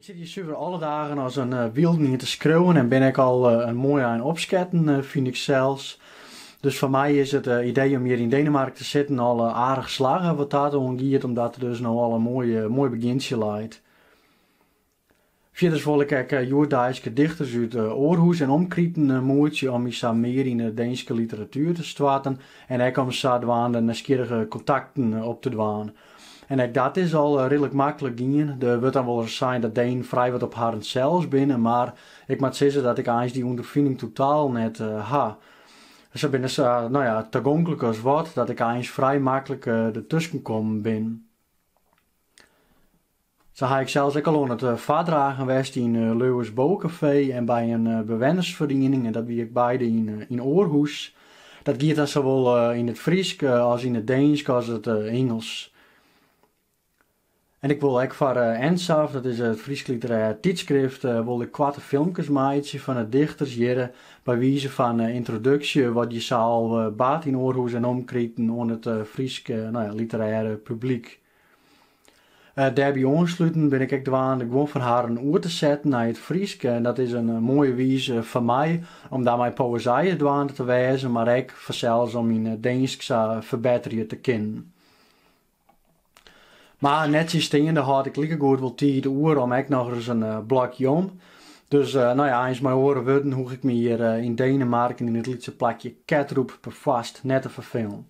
Ik sit hjir suver alle dagen as in wylden te skriuwen en bin ek al in moai ein opsketten, fyn ik sels. Dus foar my is it idee om hjir yn Denemark te sitten al aardich slagge wat dat oangiet, omdat der dus no al in moai, moai begjintsje leit. Fierders wol ik ek hjoeddeiske dichters út Aarhus en omkriten moetsje om my sa mear yn de Deenske literatuer te stoarten en ek om sadwaande nijsgjirrige kontakten op te dwaan. En ek dat is al ridlik maklik gien. Der wurdt dan wolris sein dat Denen frij wat op harren sels binne, mar ik moat sizze dat ik eins dy ûnderfining totaal net ha. Se binne sa, no ja, tagonklik as wat, dat ik eins frij maklik dertusken kommen bin. Sa ha ik sels ek al oan it foardragen west yn Leuwers Bogkafee en by in bewennersferiening en dat wie ek beide yn Aarhus. Dat giet dan sawol yn it Frysk as yn it Deensk as it Ingelsk. En ik wol ek foar Ensafh, dat is it Frysk literêr tydskrift, wol ik koarte filmkes meitsje fan de dichters hjirre by wize fan yntroduksje wat hjir sa al bart yn Aarhus en omkriten oan it Frysk, no ja, literêre publyk. Dêrby oanslutend bin ik ek dwaande guon fan harren oer te setten nei it Frysk. En dat is in moaie wize foar my om dan mei poëzij dwaande te wêzen, mar ek fansels om myn Deensk sa ferbetterje te kinnen. Mar nettsjinsteande hâld ik likegoed wol tiid oer om ek nochris in blokje om. Dus no ja, eins mei oare wurden hoech ik my hjir yn Denemarken yn it lytse plakje Kettrup perfoarst net te ferfelen.